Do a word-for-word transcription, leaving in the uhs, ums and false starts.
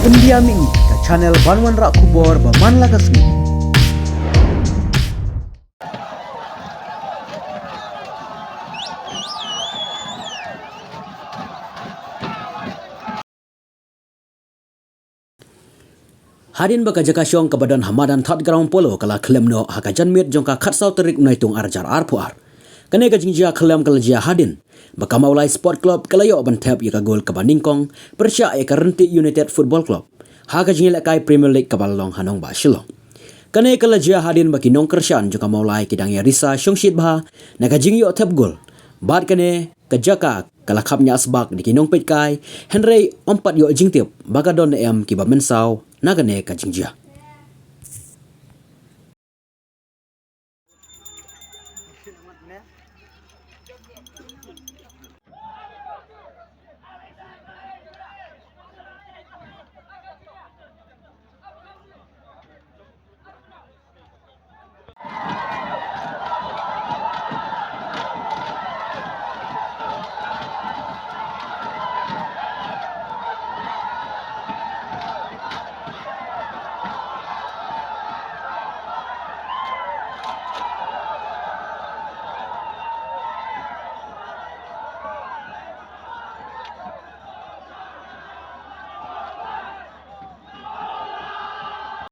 India Mihngi, ka channel ban wanrah khubor ba man la ka sngi. Hadien ba ka jaka shong kaba don ha madan Thad Ground Polo ka la khlem noh ha ka janmiet jong ka khatsaw tarik u Naitung arhajar arphew ar. Kane ka jingjia khlem ka la jia hadien ba ka Mawlai Sport Club ka la ïoh ban thep ïa ka gol kaba nyngkong pyrshah ïa ka Rynti United Football Club ha ka jingïalehkai Premier League kaba la long ha nongbah Shillong. Kane ka la jia hadien ba ki nongkyrshan jong ka Mawlai ki dang ïa risa shongshit bha na ka jingïoh thep gol. Bad kane ka jaka ka la khapngiah sbak da ki nongpeitkai, hynrei ym pat ïoh jingtip ba ka don ne em kiba mynsaw na kane ka jingjia.